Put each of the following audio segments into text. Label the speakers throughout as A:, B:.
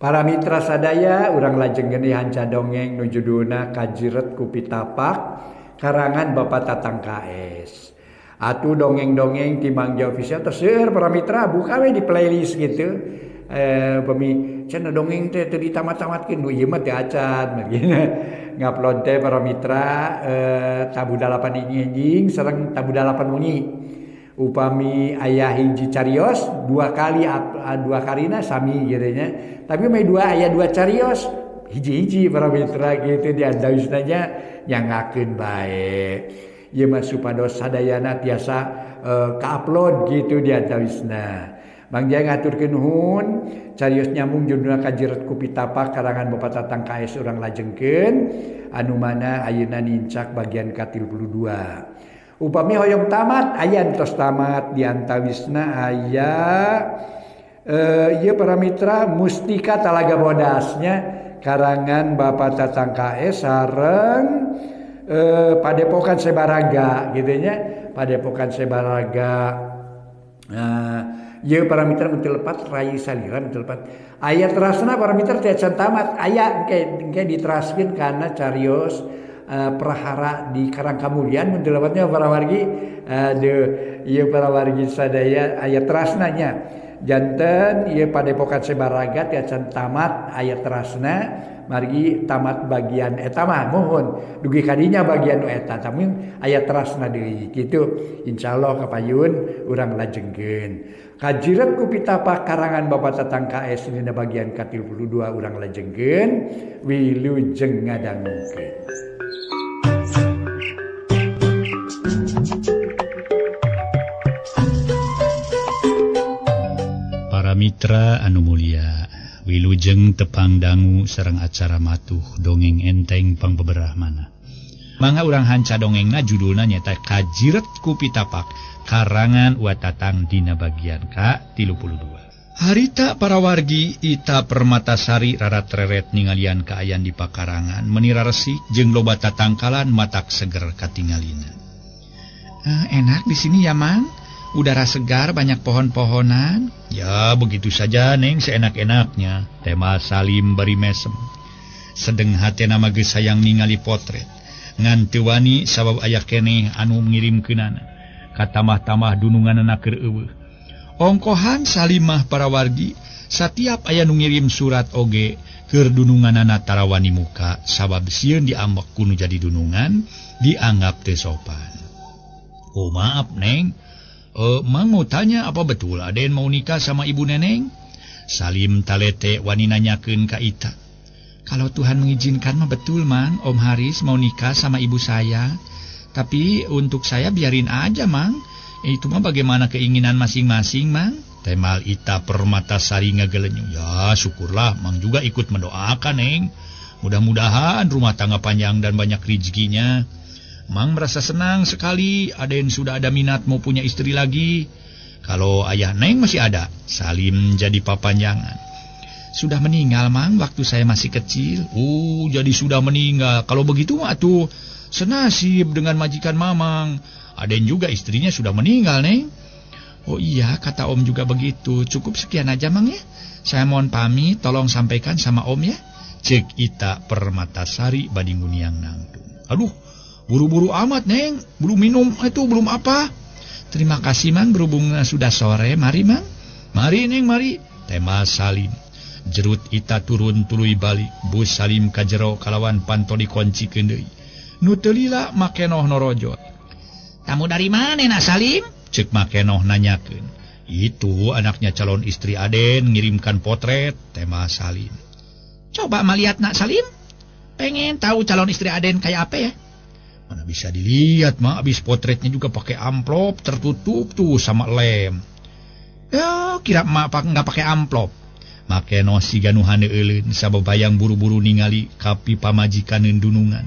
A: Para mitra sadaya, urang lajeng deui hanca dongeng nu judulna Kajiret ku Pitapak, karangan Bapak Tatang KS. Atuh dongeng-dongeng ti Mang Jaya Official tos seueur, para mitra, buka we di playlist gitu. Pami cenah dongeng teh teu ditamat-tamatkeun, nu ieu mah teu acan ngupload teh, para mitra, tabuh 8 enjing sareng tabuh 8 wengi. Upami aya hiji carios dua kali, dua kalina sami gitu nya, tapi mah dua aya dua carios hiji-hiji, para mitra, gitu. Di antawisna nya nyanggakeun bae, ieu mah supados sadayana tiasa ka-upload gitu. Di antawisna Bang Jaya ngaturkeun nuhun. Carios nyambung judulna Kajiret ku Pitapak, karangan Bapak Tatang KS, urang lajengkeun anu mana ayeuna nincak bagian ka-32. Upami hoyong tamat, aya tos tamat, di antawisna aya ieu, para mitra, Mustika Talaga Bodasnya, karangan Bapak Tatang KS, sareng Padepokan Sebaraga gitu nya, Padepokan Sebaraga. Nah, ieu, para mitra, mun lepat Rai Salira, mun lepat aya terasna, para mitra, teh can tamat, aya engke engke diteraskeun kana carios prahara di Karang Kamulyan mun lepatnya, para wargi. Aduh, ieu para wargi sadaya aya terasna nya. Janten ieu Padepokan Sebaraga teh can tamat, aya terasna, margi tamat bagian eta mah mohon dugi kadinya bagian nu eta, tapi aya terasna deui kitu. Insyaallah kapayun urang lajengkeun Kajiret ku Pitapak, karangan Bapak Tatang KS, dina bagian ka-32 urang lajengkeun. Wilujeng ngadangukeun.
B: Para mitra anu mulia, wilujeng tepang dangu sareng acara matuh dongeng enteng pangbeberah mana. Mangga urang hanca dongengna, judulna nyata Kajiret ku Pitapak, karangan Wa Tatang, dina bagian ka-32. Harita, para wargi, Ita Permatasari rarat-reret ningalian kaayaan di pakarangan, meni raresik jeung loba tatangkalan, matak seger katingalina.
C: Enak di sini ya, Mang. Udara segar, banyak pohon-pohonan.
B: Ya, begitu saja, Neng, seenak-enaknya. Tema Salim bari mesem. Sedeng hatena mah geus hayang ningali potret. Ngan teu wani sabab aya keneh anu ngirimkeunana. Katamah-tamah dununganana keur euweuh. Ongkohan Salimah, para wargi, satiap aya nu ngirim surat oge keur dununganana tara wani muka sabab sieun diambek ku nu jadi dunungan, dianggap teu sopan. Oh, maaf, Neng. Mang mau tanya, apa betul Aden mau nikah sama Ibu Neneng? Salim talete wani nanyakeun ka Ita.
C: Kalau Tuhan mengizinkan mah betul, Mang. Om Haris mau nikah sama ibu saya. Tapi untuk saya biarin aja, Mang.
B: Itu mah bagaimana keinginan masing-masing, Mang. Temal Ita Permatasari ngagelenyum. Ya, syukurlah, Mang juga ikut mendoakan, Neng. Mudah-mudahan rumah tangga panjang dan banyak rezekinya. Mang merasa senang sekali Aden sudah ada minat mau punya istri lagi. Kalau ayah Neng masih ada, Salim jadi papanjangan.
C: Sudah meninggal, Mang, waktu saya masih kecil.
B: Oh, jadi sudah meninggal. Kalau begitu mah tuh senasib dengan majikan Mamang. Aden juga istrinya sudah meninggal, Neng.
C: Oh iya, kata Om juga begitu. Cukup sekian aja, Mang, ya. Saya mohon pamit, tolong sampaikan sama Om ya.
B: Cek Ita Permatasari badi nguniang nangtung. Aduh, buru-buru amat, Neng. Belum minum itu, belum apa.
C: Terima kasih, Mang, berhubung sudah sore. Mari, Mang.
B: Mari, Neng, mari. Tema Salim. Jerut Ita turun tuluy balik. Bus Salim kajero kalawan panto dikunci deui. Nu teu lila Makenoh norojot.
C: Tamu dari mana, Nak Salim?
B: Cek Makenoh nanyakeun. Itu anaknya calon istri Aden ngirimkan potret, tema Salim.
C: Coba melihat, Nak Salim. Pengen tahu calon istri Aden kayak apa ya?
B: Mana bisa dilihat, Mak, habis potretnya juga pakai amplop tertutup tuh sama lem.
C: Ya, kira mak nggak pakai amplop.
B: Makenoh siga nu haneuleun sabab hayang buru-buru ningali kapi pamajikan dunungan.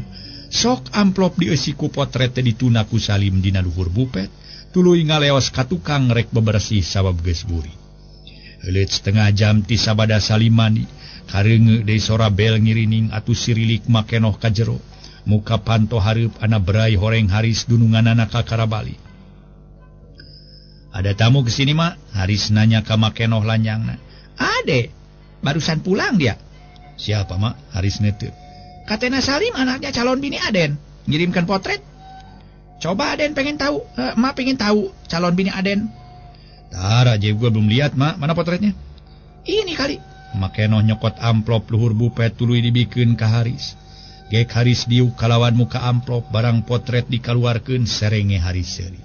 B: Sok amplop dieusi ku potret teh dituna ku Salim dina luhur bupet, tuluy ngaleos ka tukang rek bebersih sabab geus buri. Heuleut setengah jam ti sabada Salim mandi, kareungeut deui sora bel ngirining, atuh sirilik Makenoh ka jero. Muka panto hareup ana berai horeng Haris dununganana kakara balik. Ada tamu kesini, Mak? Haris nanya ka Makenoh lanjangna.
C: Ade. Barusan pulang dia.
B: Siapa mak? Haris netep.
C: Katena Salim anaknya calon bini Aden. Ngirimkan potret. Coba Aden pengen tahu, mak pengen tahu calon bini Aden.
B: Tar aja gue belum lihat mak, mana potretnya?
C: Ini kali.
B: Makenoh nyokot amplop luhur bupet tuluy dibikeun ka Haris. Gek Haris diuk kalawan muka amplop barang potret dikaluarkeun serenge Haris seuri.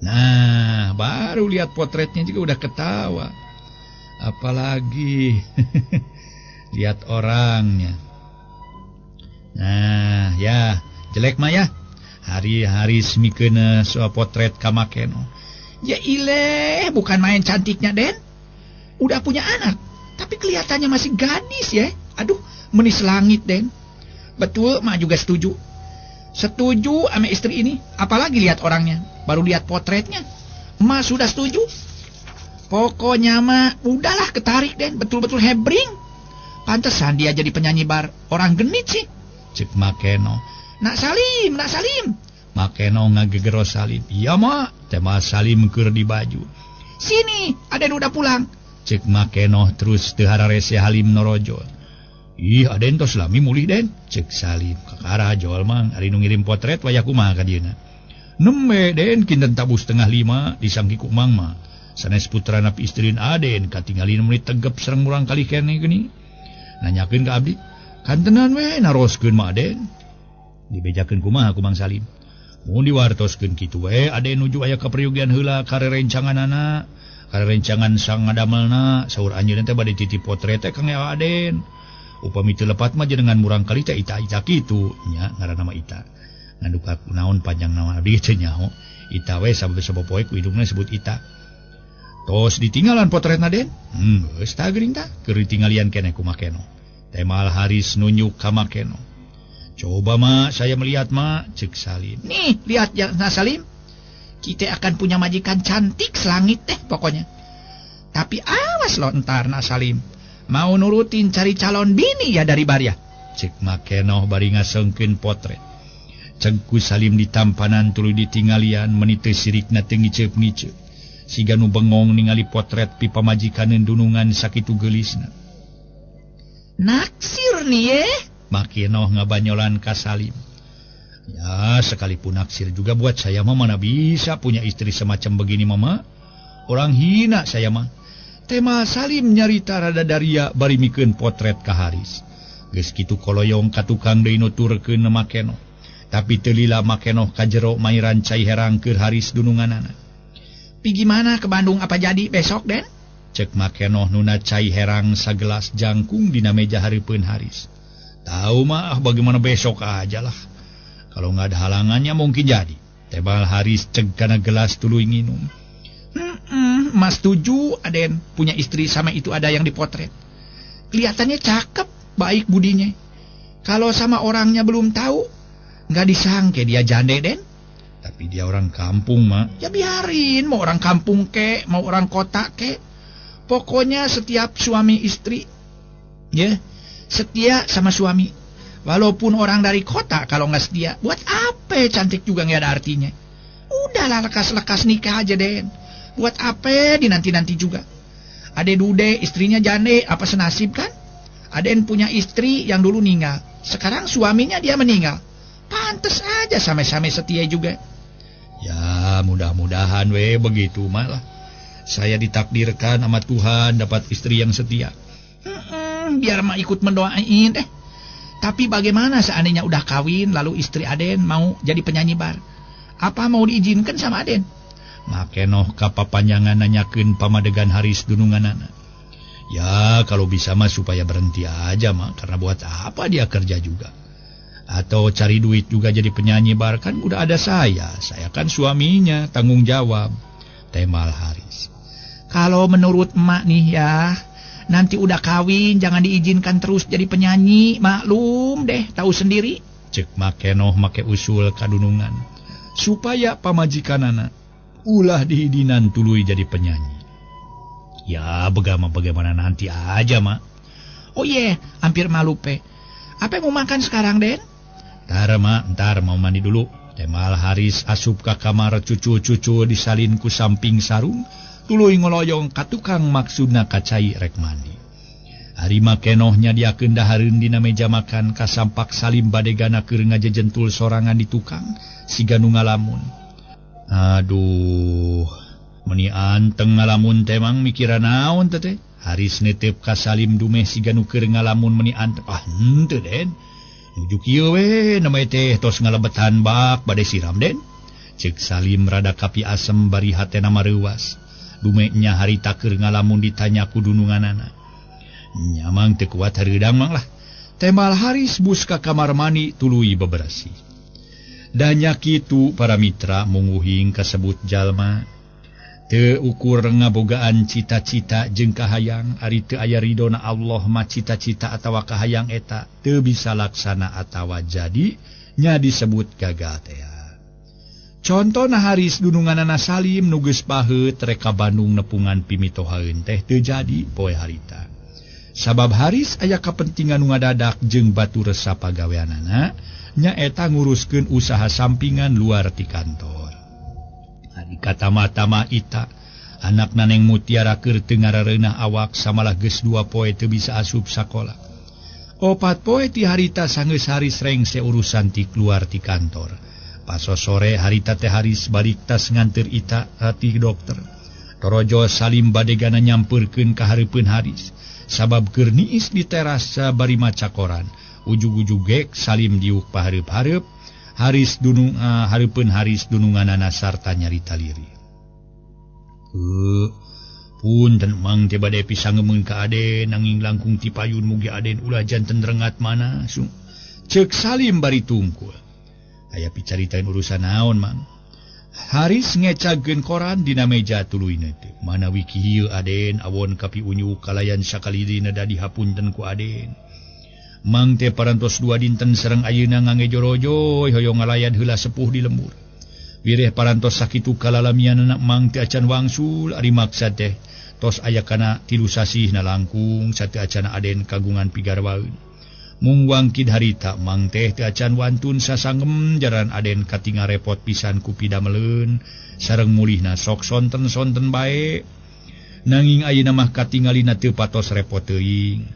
B: Nah, baru lihat potretnya juga udah ketawa. Apalagi lihat orangnya. Nah, ya, jelek mah ya. Hari-hari mikeun soal potret ka Makenoh.
C: Ya ileh, bukan main cantiknya, Den. Udah punya anak, tapi kelihatannya masih gadis ya. Aduh, menis langit, Den. Betul, mak juga setuju. Setuju sama istri ini, apalagi lihat orangnya, baru lihat potretnya. Mak sudah setuju. Pokoknya mak udahlah ketarik, Den, betul-betul hebring. Pantesan dia jadi penyanyi bar, orang genit sih.
B: Cek Makenoh.
C: Nak Salim, nak Salim.
B: Makenoh ngagegero Salim. Iya mak, tema Salim keur di baju.
C: Sini, Aden udah pulang.
B: Cek Makenoh terus teu hararese Halim norojol. Ih, Aden tos lami mulih Den. Cek Salim, kakara jol mang, ari nu ngirim potret wayah kumaha ka dieuna. Nembe Den kinten tabuh 4:30 disangki ku mang mah. Sanes putrana istrin Aden katingalin meuni tegep sareng murang kali keneh geuning. Nanyakeun ka abdi, kantenan we naroskeun mah Aden. Dibejakeun kumaha ku Mang Salim. Mun diwartoskeun kitu we Aden nuju aya kapriyugian heula karerencanganana. Karencangan sang ngadamelna saur anjeunna teh bade titip potret teh kang Aden. Upami teu lepat mah jenengan murang kali teh Ita-ita kitu nya ngaranna mah Ita. Nganduka kunaon panjang naon abdi teh nyaho. Ita we sabab poe ku hidungna sebut Ita. Tos ditinggalan potretna Den. Geus tah geuning tah keur ditinggalian keneh ku Makenoh. Temal Haris nunjuk ka Makenoh. Coba mak saya melihat mak cek Salim.
C: Nih lihat ya nah Salim. Kita akan punya majikan cantik selangit deh pokoknya. Tapi awas lo entar nak Salim. Mau nurutin cari calon bini ya dari Baria.
B: Cek Makenoh bari ngasengkeun potret. Cengku Salim ditampanan tuluy ditinggalian meni teu sirikna teu ngiceup-ngiceup. Siga nu bengong ningali potret pi pamajikaneun dunungan sakitu geulisna.
C: Naksir nih ye.
B: Makenoh ngabanyolan ka Salim. Ya, sekalipun naksir juga buat saya mah mana bisa punya istri semacam begini mama. Orang hina saya mah. Tema Salim nyarita rada daria bari mikeun potret ka Haris. Geus kitu koloyong ka tukang deui nuturkeun Makenoh. Tapi teu lila Makenoh ka jero mairan cai herang keur Haris dununganana.
C: Pi gimana ke Bandung apa jadi besok, Den?
B: Cek Makenoh nuna cai herang sagelas jangkung dina meja hareupeun Haris. Tahu mah bagaimana besok aja lah. Kalau nggak ada halangannya mungkin jadi. Tebal Haris ceg kana gelas tuluy nginum.
C: Mas setuju Aden punya istri sama itu ada yang dipotret. Kelihatannya cakep, baik budinya. Kalau sama orangnya belum tahu, nggak disangke dia jande Den.
B: Tapi dia orang kampung mak.
C: Ya biarin, mau orang kampung kek, mau orang kota kek. Pokoknya setiap suami istri, ya setia sama suami. Walaupun orang dari kota kalau nggak setia, buat apa cantik juga nggak ada artinya. Udahlah lekas-lekas nikah aja Den. Buat apa dinanti-nanti juga. Ade Dude istrinya jande apa senasib kan? Aden punya istri yang dulu ninggal. Sekarang suaminya dia meninggal. Pantes aja sama-sama setia juga.
B: Ya mudah-mudahan we begitu malah. Saya ditakdirkan sama Tuhan dapat istri yang setia.
C: Biar mah ikut mendoain deh. Tapi bagaimana seandainya udah kawin lalu istri Aden mau jadi penyanyi bar? Apa mau diizinkan sama Aden?
B: Makenoh kapapanjangan nanyakeun pamadegan Haris dununganana. Ya kalau bisa mah supaya berhenti aja mah, karena buat apa dia kerja juga? Atau cari duit juga jadi penyanyi bar, kan udah ada saya kan suaminya, tanggung jawab. Temal Haris.
C: Kalau menurut emak nih ya, nanti udah kawin jangan diizinkan terus jadi penyanyi, maklum deh, tahu sendiri.
B: Cek Makenoh make usul kadunungan supaya pamajikanana ulah diidinan tuluy jadi penyanyi. Ya bagaimana nanti aja mak.
C: Oh iya, hampir malu pe. Apa yang mau makan sekarang Den?
B: Ntar mak, ntar mau mandi dulu. Temal Haris asup ka kamar cucu-cucu disalin ku samping sarung, tuluy ngoloyong ka tukang maksudna ka cai rek mandi. Ari makenoh nyadiakeun dahareun dina meja makan kasampak Salim badegana keur ngajejentul sorangan di tukang siga nu ngalamun. Aduh, meuni anteng ngalamun teh mang mikiran naon teh teh? Haris netep ka Salim dumeh siga nu keur ngalamun meuni anteng. Ah henteu Den. Nuju kieu we namanya teh tos ngalebetan bak bade siram Den. Ceuk Salim rada kapi asem bari hatena mareuwas. Dumehnya harita keur ngalamun ditanya ku dununganana. Nyamang teu kuat hareudang mang lah. Temal Haris bus ka kamar mandi tuluy beberasih. Danya kitu para mitra munguhing kasebut jalma. Teu ukur ngabogaan cita-cita jeung kahayang ari teu aya ridona Allah mah cita-cita atawa kahayang eta teu bisa laksana atawa jadi nya disebut gagal teh. Contona Haris dununganana Salim nu geus paheut rek ka Bandung nepungan pimitohaeun teh teu jadi poe harita. Sabab Haris aya kapentingan nu ngadadak jeung batur resah pagaweanana nyaeta nguruskeun usaha sampingan luar ti kantor. Ari katama-tama Ita anak Neng Mutiara keur teu ngarareunah awak samalah geus 2 poe teu bisa asup sakola. 4 poe ti harita sanggeus Haris rengse urusan ti keluar ti kantor. Paso sore harita teh Haris balik tas nganteur Ita ti dokter. Torojo Salim badegana nyampeurkeun ka hareupeun Haris sabab keur niis di teras bari maca koran. Ujug-ujug gek Salim diuk pahareup-hareup. Haris dunung hareupeun Haris dununganana sarta nyarita lirih. Punten mang teh bade pisangemeun ka Aden nanging langkung ti payun mugi Aden ulah janten rengat mana sung. Ceuk Salim bari tungkul. Aya picaritain urusan naon mang? Haris ngecagkeun koran dina meja tuluy neuteuk. Manawi kieu Aden awon kapi unyu kalayan sakali dina dadi hapunten ku Aden. Mang teh parantos 2 dinten sareng ayeuna ngangejorojoy hoyong ngalayad heula sepuh di lembur. Wireh parantos sakitu kalalamianana mang teh acan wangsul ari maksad teh tos aya kana 3 sasih na langkung sateu acana Aden kagungan pigarwaeun. Mung wangkid harita mang teh teu acan wantun sasangem jaran Aden katingal repot pisan ku pidameleun sareng mulihna sok sonten-sonten bae. Nanging ayeuna mah katingalina teu patos repot teuing.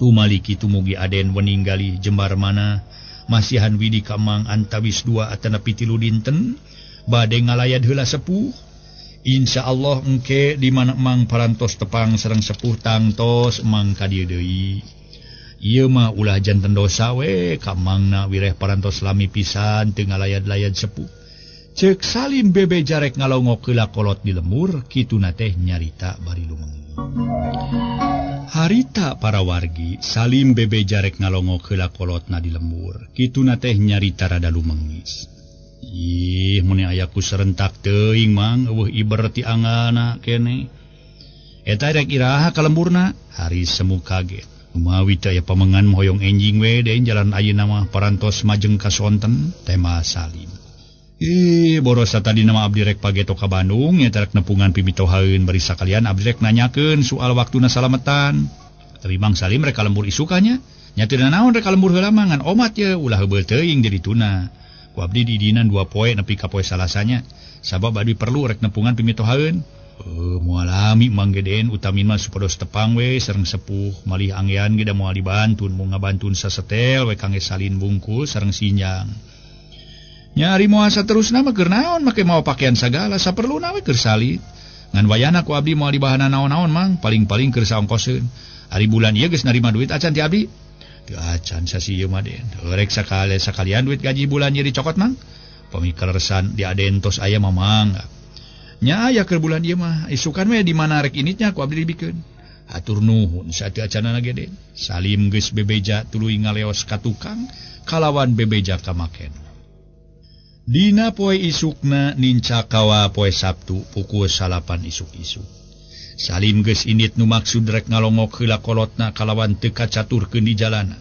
B: Tumaliki tumugi Aden weninggali jembar mana masihan widi ka mang antawis 2 atanapi 3 dinten bade ngalayad heula sepuh. Insyaallah engke di mana mang parantos tepang sareng sepuh tangtos mang ka dieu deui. Ieu mah ulah janten dosa we ka mangna wireh parantos lami pisan teu ngalayad-layad sepuh. Ceuk Salim bebe jarek ngalongok heula kolot di lembur kituna teh nyarita bari lumengi. Harita para wargi Salim bebe jarek ngalongok heula kolotna di lembur kituna teh nyarita rada lumengis. Ih mun aya ku serentak teuing mang eueuh iber ti angana kene. Eta rek iraha ka lemburna? Haris semu kaget. Kumawi teh aya pamengan hoyong enjing we deui jalan ayeuna mah parantos majeng ka sonten tema Salim. Ih borosa tadi nama abdi rek pageto ka Bandung nya rek nepungan pimitohaeun bari sakalian abdi rek nanyakeun soal waktuna salametan. Tapi Mang Salim rek ka lembur isukanya nya teu naon rek ka lembur heula mah ngan omat ye ulah heubeul teuing jadi tuna. Ku abdi didinan 2 poe nepi ka poe Salasanya sabab abdi perlu rek nepungan pimitohaeun. Moal lami Mang Geden utamin mah supados tepang we sareng sepuh malih anggean ge da moal dibantun mung ngabantun sasetel we kangge salin bungkul sareng sinjang. Nyari moal saterusna mah keur naon make mawa pakaian sagala saperluna we keur salin. Ngan wayana ku abdi moal dibahana naon-naon Mang paling-paling keur saongkoseun. Ari bulan ieu geus narima duit acan ti abdi. Teu acan sasi ieu mah Den. Rek sakalian duit gaji bulan ieu dicokot Mang. Pamikaleresan di Aden tos aya mah Mang. Nya aya keur bulan ieu mah isukan we di mana rek initnya ku abdi dibikeun. Hatur nuhun sateu acanana ge Den. Salim geus bebeja tuluy ngaleos ka tukang kalawan bebeja ka maken. Dina poe isukna nincakawa poe Sabtu pukul 9 isuk-isuk. Salim geus indit nu maksud rek ngalongok heula kolotna kalawan teu kacaturkeun di jalana.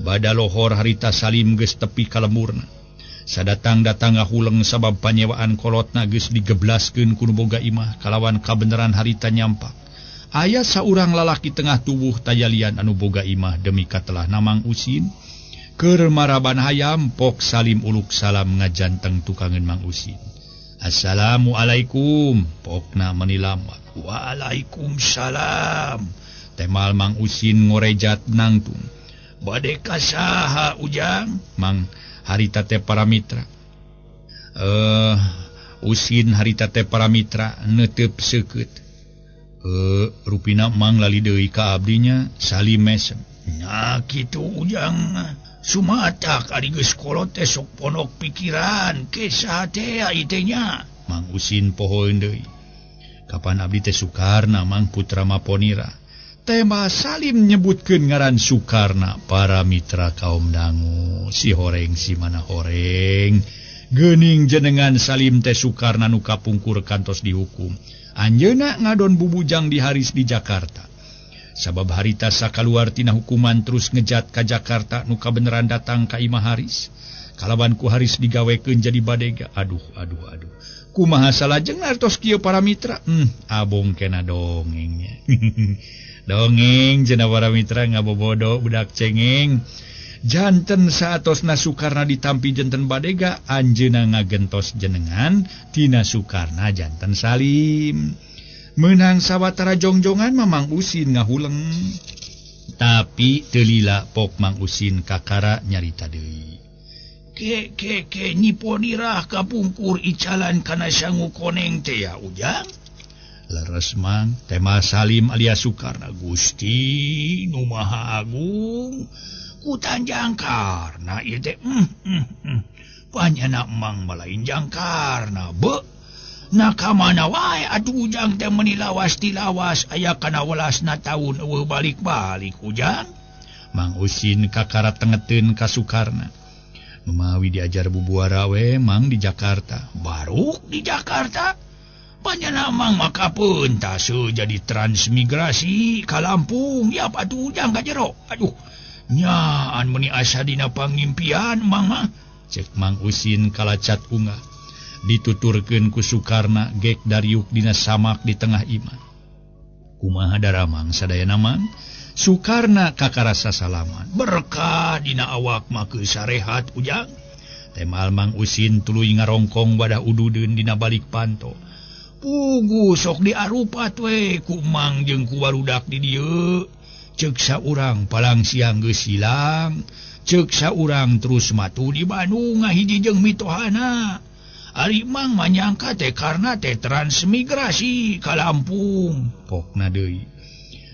B: Bada lohor harita Salim geus tepi ka lemburna. Sadatang-datang ngahuleng sabab panyewaan kolotna geus digeblaskeun ku nu boga imah kalawan kabeneran harita nyampak. Aya saurang lalaki tengah tubuh tayalian anu boga imah demi katelah Mang Usin. Keur maraban hayam pok Salim uluk salam ngajanteng tukangeun Mang Usin. Assalamualaikum pokna meni lambat. Waalaikumsalam. Temal Mang Usin ngorejat nangtung.
C: Bade ka saha Ujang?
B: Mang harita teh para mitra. Usin harita teh para mitra neuteup seukeut. Rupina Mang lali deui ka abdinya Salim mesem.
C: Nya kitu Ujang. Sumatak ari geus kolot teh sok ponok pikiran ke saha teh ieu teh nya.
B: Mang Usin pohoeun deui. Kapan abdi teh Sukarna Mang putra Maponira. Tema Salim nyebutkeun ngaran Sukarna para mitra kaum dangu si horeng si mana horeng. Geuning jenengan Salim teh Sukarna nu kapungkur kantos dihukum. Anjeunna ngadon bubujang di Haris di Jakarta. Sabab harita sakaluar tina hukuman terus ngejat ka Jakarta nu kabeneran datang ka imah Haris. Kalawan ku Haris digawekeun jadi badega. Aduh aduh aduh. Kumaha salajengna tos kieu para mitra? Abong kena dongengnya. Dongeng cenah para mitra ngabobodo budak cengeng. Janten saatosna Sukarna ditampi janten badega, anjeunna ngagentos jenengan tina Sukarna janten Salim. Meunang sawatara jongjongan mah Mang Usin ngahuleng. Tapi teu lila pok Mang Usin kakara nyarita deui.
C: Ke ke ke Nyi Ponirah kapungkur icalan kana sangu koneng teh ya Ujang.
B: Leres Mang, tema Salim alias Sukarna.
C: Gusti nu Maha Agung ku tanjangkarna ieu teh. Panyana Mang malain jangkarna be. Nah ka mana wae atuh Ujang teh meuni lawas tilawas aya kana welasna taun eueuh balik-balik Ujang.
B: Mang Usin kakara tengeteun ka Sukarna. Numawi diajar bubuara we Mang di Jakarta.
C: Baruk di Jakarta. Panjana Mang maka pentas jadi transmigrasi ka Lampung ya atuh Ujang ka jero. Aduh nyaan meuni asa dina pangimpian Mang mah.
B: Cek Mang Usin kalacat unggah. Dituturkeun ku Sukarna gek dariuk dina samak di tengah imah. Kumaha daramang sadayana Mang? Sukarna kakarasa salaman.
C: Berkah dina awak mah keur sarehat Ujang.
B: Temal Mang Usin tuluy ngarongkong wadah ududeun dina balik panto.
C: Pugu sok diarupat we ku Mang jeung ku barudak di dieu. Ceuk saurang palang siang geus hilang, ceuk saurang terus matu di Bandung ngahiji jeung mitohana. Ari Mang manyangka teh karena teh transmigrasi ka Lampung.
B: Pokna deui.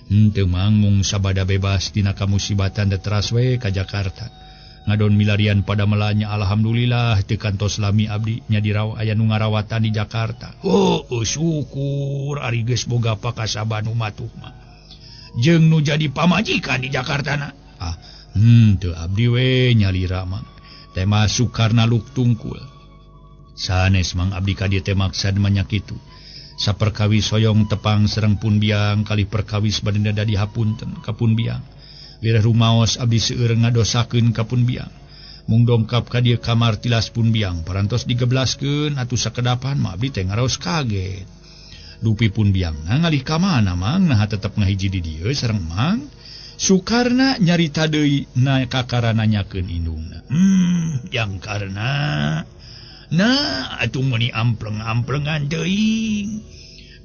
B: Henteu Mang mung sabada bebas tina kamusibatan teh teras we ka Jakarta. Ngadon milarian pada melanya alhamdulillah teu kantos lami abdi nya diraw aya nu ngarawatan di Jakarta.
C: Oh, syukur ari geus boga pakasaban nu matuh mah. Jeung nu jadi pamajikan di Jakarta na.
B: Ah, henteu abdi we nyalira Mang. Tema Sukarna luk tungkul. Sanes Mang abdi ka dieu teh maksad manya kitu. Saperkawis hoyong tepang sareng pun biang kali perkawis badenda dadi hapunten ka pun biang. Wireh rumaos abdi seueur ngadosakeun ka pun biang. Mung dongkap ka dieu kamar tilas pun biang parantos digeblaskeun atuh sakedapan mah abdi teh ngaraos kaget. Dupi pun biangna ngalih ka mana Mang naha tetep ngahiji di dieu sareng Mang. Sukarna nyarita deui na kakara nanyakeun indungna.
C: Yang karena nah atuh meuni ampleng-amplengan teuing.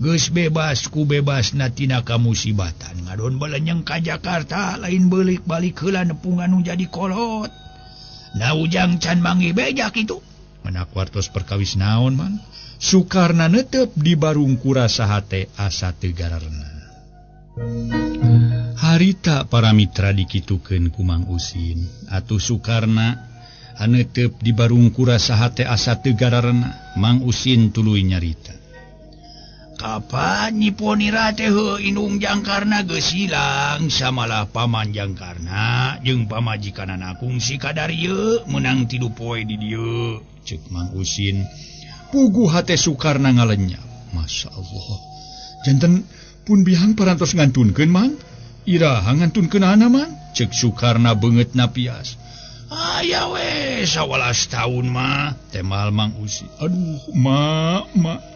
C: Geus bebas ku bebasna tina kamusibatan ngadon balenyeng ka Jakarta lain beulik-balik heula nepungan nu jadi kolot. Nah Ujang can manggih beja kitu.
B: Menak wartos perkawis naon Mang? Sukarna netep di barung kurasa hate asa teu gararna. Harita para mitra dikitukeun ku Mang Usin. Atuh Sukarna anetep di barung kurasa hate asa teu gararna. Mang Usin tuluy nyarita.
C: Kapan Nyi Ponirah teh heuh indung jangkarna geus hilang samalah paman jangkarna jeung pamajikanana kungsi kadarieu meunang 3 poe di dieu.
B: Ceuk Mang Usin. Puguh hate Sukarna ngalenyap. Masya Allah. Janten pun biang parantos ngantunkeun Mang. Iraha ngantunkeunana Mang? Ceuk Sukarna beungeut napias.
C: Aya we 11 tahun mah.
B: Temal Mang Usin. Aduh, ma, ma.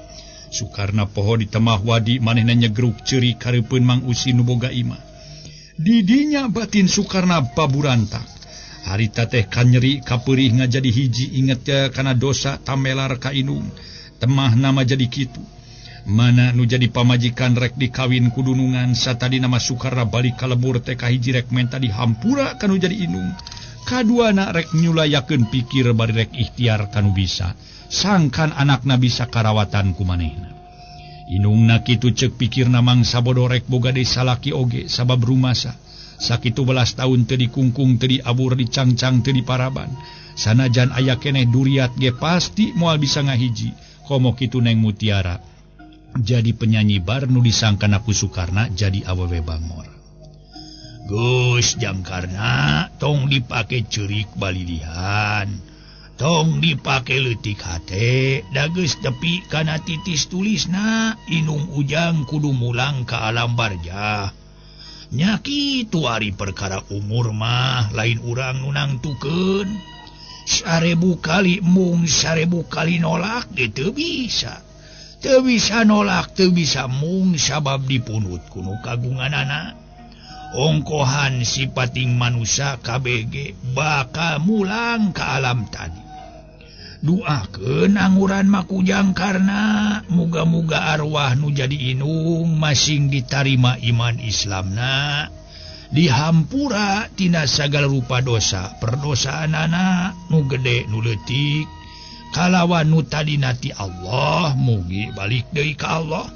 B: Sukarna poho di temah wadi manehna nyegruk ceuri kareupeun Mang Usin nu boga imah. Didinya batin Sukarna paburantak. Harita teh kanyeri kapeurih ngajadi hiji inget kana dosa tamelar ka indung. Temah nama jadi kitu. Mana nu jadi pamajikan rek dikawin ku dunungan satadina mah Sukarna balik ka lembur teh kahiji rek menta dihampura kanu jadi inung. Kaduana rek nyulayakeun pikir bari rek ikhtiar kanu bisa. Sangkan anakna bisa karawatan ku manehna. Inungna kitu ceuk pikirna mangsa bodo rek boga deui salaki oge sabab rumasa. Sakitu belas taun teu dikungkung teu diabur dicangcang teu diparaban. Sanajan aya keneh duriat ge pasti moal bisa ngahiji. Komo kitu Neng Mutiara jadi penyanyi bar nu disangkana ku Sukarna jadi awewe bangor.
C: Geus Jangkarna tong dipake ceurik balilihan, tong dipake leutik hate, da geus tepi kana titis tulisna inung Ujang kudu mulang ka alam barjah. Nya kitu ari perkara umur mah lain urang nu nangtukeun. 1000 kali mung 1000 kali nolak ge teu bisa. Teu bisa nolak teu bisa mung sabab dipunut kuno kagunganana. Ongkohan sipating manusia KBG bakal mulang ka alam tadi. Duakeun anguran Makujang karena muga-muga arwah nu jadi inung masing ditarima iman Islamna, dihampura tina sagala rupa dosa perdosaanana nu gede nu leutik kalawan nu tadina ti Allah mugi balik deui ka Allah.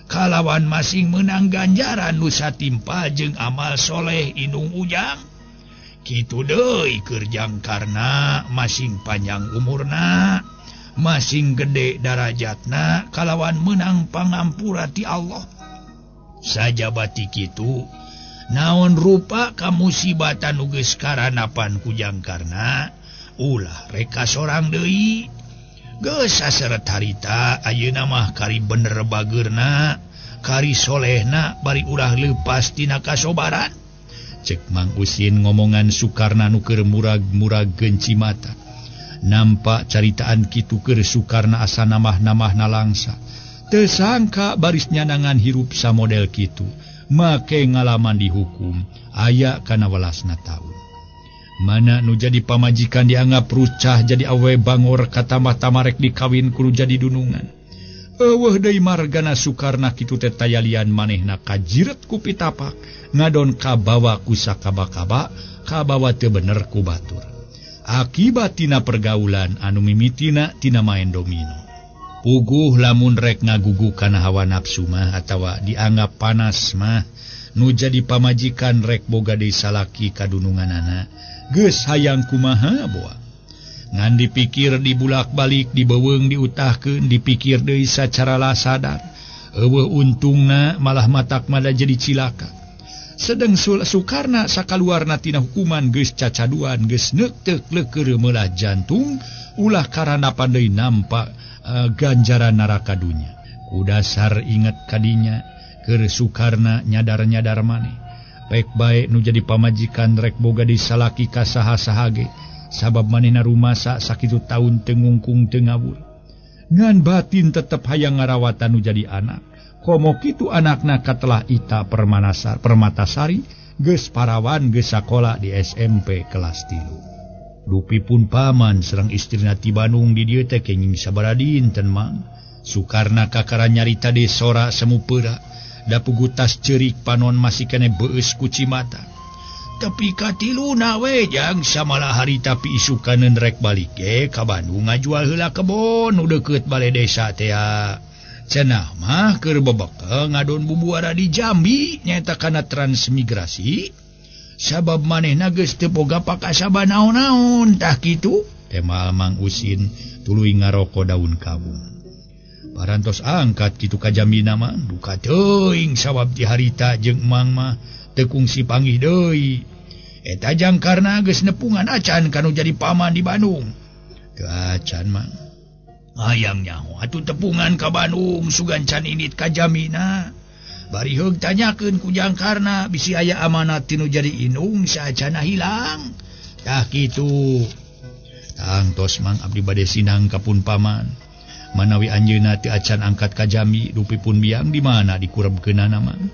C: Kalawan masing menang ganjaran nu satimpa jeung amal soleh inung Ujang. Kitu deui keur Jangkarna masing panjang umurna, masing gede darajatna kalawan menang pangampura ti Allah. Sajabati kitu naon rupa kamusibatan nu geus karanapan ku Jangkarna ulah reka sorang deui. Geus saseret harita ayeuna mah kari bener bageurna, kari solehna bari ulah leupas tina kasobaran.
B: Cek Mang Usin ngomongan Sukarna nu keur murag-murag genci mata. Nampak caritaan kitu keur Sukarna asa namah-namahna langsa. Teu sangka baris nyanangan hirup samodel kitu, make ngalaman dihukum aya kana welasna taun. Mana nu jadi pamajikan dianggap rucah jadi awe bangor katambah tamarek dikawin kudu jadi dunungan. Eueuh deui margana Sukarna kitu teh tayalian manehna kajiret ku pitapak ngadon kabawa ku sakaba-kaba kabawa teu bener ku batur. Akibat tina pergaulan anu mimitina tina main domino. Puguh lamun rek ngagugu kana hawa nafsu mah atawa dianggap panas mah nu jadi pamajikan rek boga deui salaki kadununganana geus hayang kumaha boa. Ngan dipikir dibulak-balik dibeuweung diutahkeun dipikir deui sacara lasadar. Eueuh untungna malah matak mada jadi cilaka. Sedeng Sukarna sakaluarna tina hukuman geus cacaduan geus neukteuk leukeur meulah jantung ulah karana deui nampak ganjaran neraka dunya. Ku dasar inget kadinya keur Sukarna nyadar-nyadar maneh. Pek bae nu jadi pamajikan rek boga disalaki ka saha-saha ge sabab manehna rumasa sakitu taun teu ngungkung teu ngawur. Ngan batin tetep hayang ngarawatan nu jadi anak. Komo kitu anakna katelah Ita Permatasari geus parawan geus sakola di SMP kelas 3. Dupi pun paman sareng istrina ti Bandung di dieu teh kenging sabaraha dinten Mang. Sukarna kakara nyarita deui sora semu peura. Da pugutas ceurik panon masih kene beueus ku cimata.
C: Tepi katiluna we jang samalah harita
B: pi isukaneun rek balik ge ka Bandung ngajual heula kebon nu deukeut bale desa teh. Cenah mah keur bebekel ngadon bumbuara di Jambi nyaeta kana transmigrasi sabab manehna geus teu boga pakasaba naon-naon tah kitu. Temal Mang Usin tuluy ngaroko daun kawung. Parantos angkat kitu ka Jambi mah
C: duka teuing sabab ti harita jeung Mang mah teu kungsi panggih deui. Eta Jangkarna geus nepungan acan kanu jadi paman di Bandung.
B: Teu acan Mang.
C: Hayang nyaho atuh tepungan ka Bandung sugan can indit ka Jamina. Bari heug tanyakeun ku Jangkarna bisi aya amanat tinu jadi inung saacana hilang. Tah kitu.
B: Tangtos Mang abdi bade sinang ka pun paman. Manawi anjeunna teu acan angkat ka Jambi dupi pun biang di mana dikurebkeunana Mang.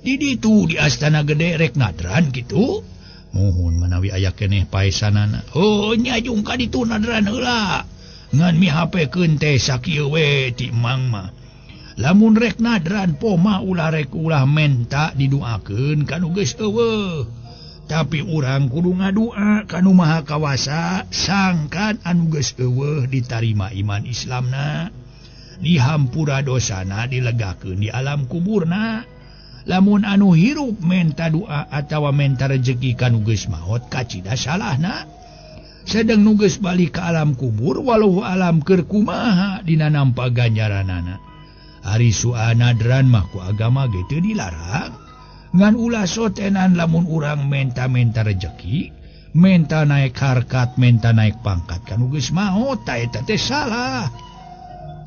C: Di ditu di astana gede rek nadran kitu.
B: Muhun manawi aya keneh paesanana.
C: Oh nya jung ka ditu nadran heula. Ngan mihapekeun teh sakieu we ti Mang mah. Lamun rek nadran poma ulah rek ulah menta diduakeun ka nu geus eueuh. Tapi urang kudu ngadua ka nu Maha Kawasa sangkan anu geus eueuh ditarima iman Islamna, dihampura dosana, dilegakeun di alam kuburna. Lamun anu hirup menta doa atawa menta rejeki ka nu geus maot kacida salahna. Sedeng nu geus balik ka alam kubur walau alam keur kumaha dina nampa ganjaranana. Ari soal nadran mah ku agama ge teu dilarang. Ngan ulah sotenan lamun urang menta-menta rejeki, menta naik harkat, menta naik pangkat ka nu geus maot ta eta teh salah.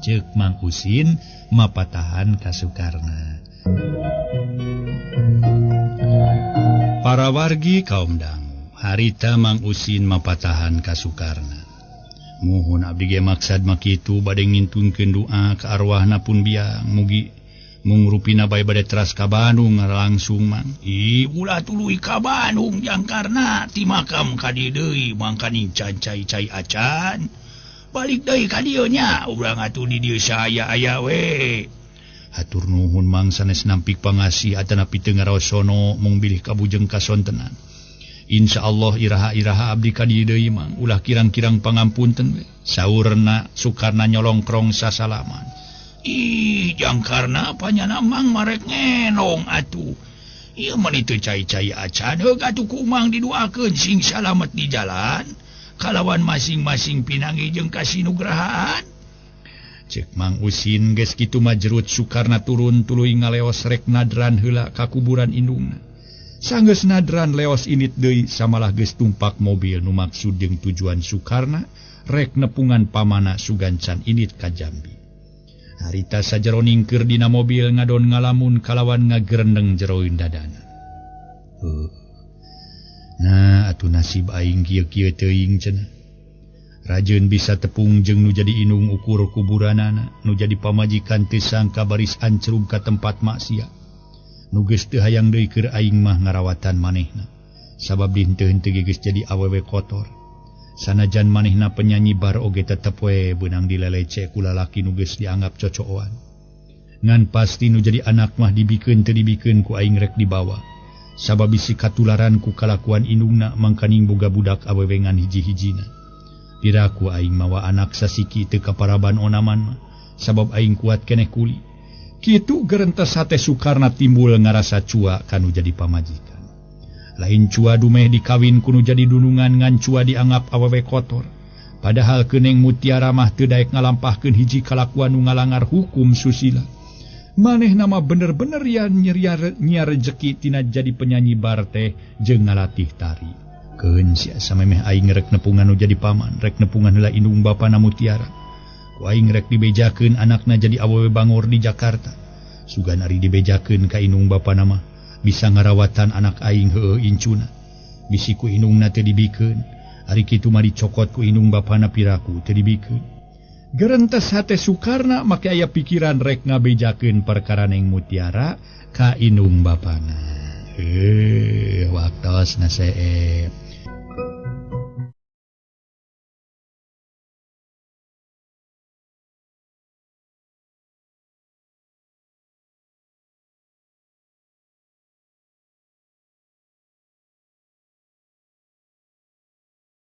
B: Ceuk Mang Usin mapatahan ka Sukarna. Para wargi kaum dangu, harita Mang Usin mapatahan ka Sukarna. Muhun abdi ge maksad mah kitu bade ngintunkeun doa ka arwahna pun biang mugi mung rupina bae bade teras ka Bandung langsung Mang.
C: Ih, ulah tuluy ka Bandung jangkarna ti makam ka dieu deui mangkaning can cai-cai acan. Balik deui ka dieu nya, urang atuh di dieu saaya-aya we.
B: Hatur nuhun Mang sanes nampik pangasih atanapi teu ngaraosono mung bilih kabujeng kasontenan. Insyaallah iraha-iraha abdi ka dieu deui Mang, ulah kirang-kirang pangampunten we. Saurna Sukarna nyolongkrong sasalaman.
C: Ih, jangkarna panyana Mang marek ngenong atuh. Ieu mah teu cai-cai acan heug atuh ku Mang diduakeun sing salamet di jalan. Kalawan masing-masing pinangi jeung kasinugrahaan.
B: Cek Mang Usin geus kitu majrut Sukarna turun tuluy ngaleos rek nadran heula ka kuburan indungna. Sanggeus nadran leos init deui samalah geus tumpak mobil nu maksud jeung tujuan Sukarna rek nepungan pamana sugan can init ka Jambi. Harita sajeroning keur dina mobil ngadon ngalamun kalawan ngagerendeng jeroeun dadana. Nah atuh nasib aing kieu-kieu teuing cenah. Rajeun bisa tepung jeung nu jadi indung ukur kuburanana, nu jadi pamajikan teu sangka baris ancrub ka tempat maksiat. Nu geus teu hayang deui keur aing mah ngarawatan manehna. Sabab dihenteu-henteu ge geus jadi awewe kotor. Sanajan manehna penyanyi bar oge tetep we beunang dilelece ku lalaki nu geus dianggap cocoan. Ngan pasti nu jadi anak mah dibikeun teu dibikeun ku aing rek dibawa. Sabab bisi katularan ku kalakuan indungna mangkaning boga budak awewe ngan hiji-hijina. Piraku aing mawa anak sasiki teu kaparaban onaman mah, sabab aing kuat keneh kuli. Kitu gerentes hate Sukarna timbul ngarasa cua kanu jadi pamajikan. Lain cua dumeh dikawin kunu jadi dunungan ngan cua dianggap awewe kotor. Padahal keuneng Mutiara mah teu daek ngalampahkeun hiji kalakuan nu ngalangar hukum susila. Maneh nama bener-bener yan nyiar rejeki tina jadi penyanyi bar teh jeung ngalatih tari. Keun sia samemeh aing rek nepungan nu jadi paman, rek nepungan heula indung bapana Mutiara. Ku aing rek dibejakeun anakna jadi awewe bangor di Jakarta. Sugan ari dibejakeun ka indung bapana mah bisa ngarawatan anak aing heueuh incuna. Bisi ku indungna teu dibikeun, ari kitu mah dicokot ku indung bapana piraku teu dibikeun. Gerentes hate Sukarna make aya pikiran rek ngabejakeun perkara Neng Mutiara ka indung bapana. Waktosna seep.